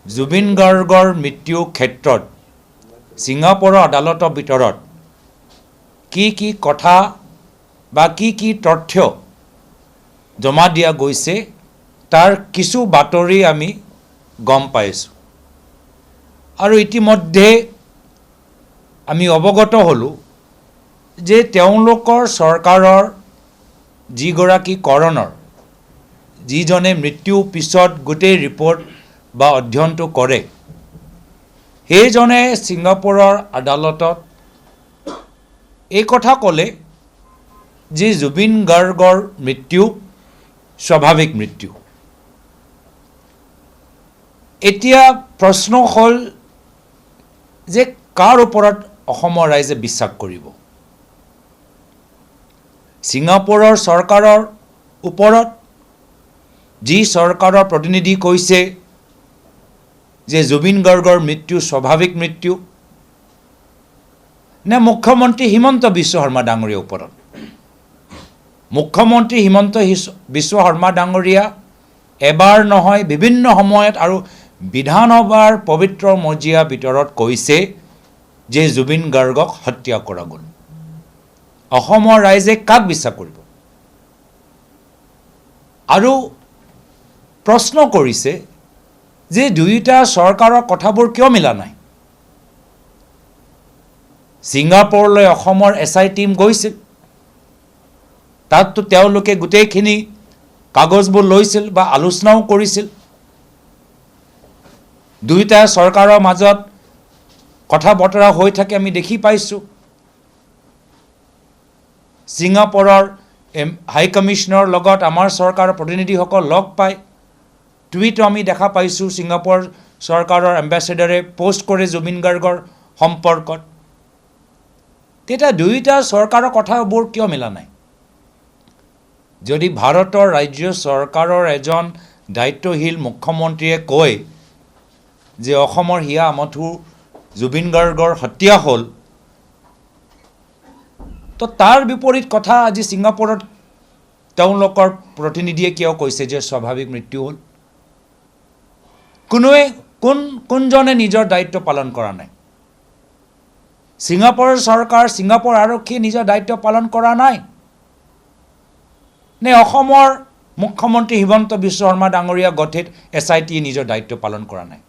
জুবিন গাৰ্গৰ মৃত্যুৰ ক্ষেত্ৰত ছিংগাপুৰৰ আদালতৰ ভিতৰত কি কি কথা বা কি কি তথ্য জমা দিয়া গৈছে, তাৰ কিছু বাতৰি আমি গম পাইছোঁ। আৰু ইতিমধ্যে আমি অৱগত হ'লোঁ যে তেওঁলোকৰ চৰকাৰৰ যিগৰাকী কৰণৰ, যিজনে মৃত্যুৰ পিছত গোটেই ৰিপৰ্ট বা অধ্যয়নটো কৰে, সেইজনে ছিংগাপুৰৰ আদালতত এই কথা ক'লে যে জুবিন গাৰ্গৰ মৃত্যু স্বাভাৱিক মৃত্যু। এতিয়া প্ৰশ্ন হ'ল যে কাৰ ওপৰত অসমৰ ৰাইজে বিশ্বাস কৰিব? ছিংগাপুৰৰ চৰকাৰৰ ওপৰত, যি চৰকাৰৰ প্ৰতিনিধি কৈছে যে জুবিন গাৰ্গৰ মৃত্যু স্বাভাৱিক মৃত্যু, নে মুখ্যমন্ত্ৰী হিমন্ত বিশ্ব শৰ্মা ডাঙৰীয়াৰ ওপৰত? মুখ্যমন্ত্ৰী হিমন্ত বিশ্ব শৰ্মা ডাঙৰীয়া এবাৰ নহয়, বিভিন্ন সময়ত আৰু বিধানসভাৰ পবিত্ৰ মজিয়া ভিতৰত কৈছে যে জুবিন গাৰ্গক হত্যা কৰা গ'ল। অসমৰ ৰাইজে কাক বিশ্বাস কৰিব? আৰু প্ৰশ্ন কৰিছে যে দুয়োটা চৰকাৰৰ কথাবোৰ কিয় মিলা নাই? ছিংগাপুৰলৈ অসমৰ এছ I team গৈছিল। তাততো তেওঁলোকে গোটেইখিনি কাগজবোৰ লৈছিল বা আলোচনাও কৰিছিল। দুয়োটা চৰকাৰৰ মাজত কথা বতৰা হৈ থাকে, আমি দেখি পাইছোঁ। ছিংগাপুৰৰ হাই কমিশ্যনৰ লগত আমাৰ চৰকাৰৰ প্ৰতিনিধিসকল লগ পায়। টুইটো আমি দেখা পাইছোঁ, ছিংগাপুৰ চৰকাৰৰ এম্বেচেডৰে পষ্ট কৰে জুবিন গাৰ্গৰ সম্পৰ্কত। তেতিয়া দুয়োটা চৰকাৰৰ কথাবোৰ কিয় মিলা নাই? যদি ভাৰতৰ ৰাজ্য চৰকাৰৰ এজন দায়িত্বশীল মুখ্যমন্ত্ৰীয়ে কয় যে অসমৰ হিয়া আমঠু জুবিন গাৰ্গৰ হত্যা হ'ল, তো তাৰ বিপৰীত কথা আজি ছিংগাপুৰত তেওঁলোকৰ প্ৰতিনিধিয়ে কিয় কৈছে যে স্বাভাৱিক মৃত্যু হ'ল? কোনোৱে কোন কোনজনে নিজৰ দায়িত্ব পালন কৰা নাই? ছিংগাপুৰৰ চৰকাৰ, ছিংগাপুৰ আৰক্ষীয়ে নিজৰ দায়িত্ব পালন কৰা নাই, নে অসমৰ মুখ্যমন্ত্ৰী হিমন্ত বিশ্ব শৰ্মা ডাঙৰীয়া গঠিত এছ I টিয়ে নিজৰ দায়িত্ব পালন কৰা নাই?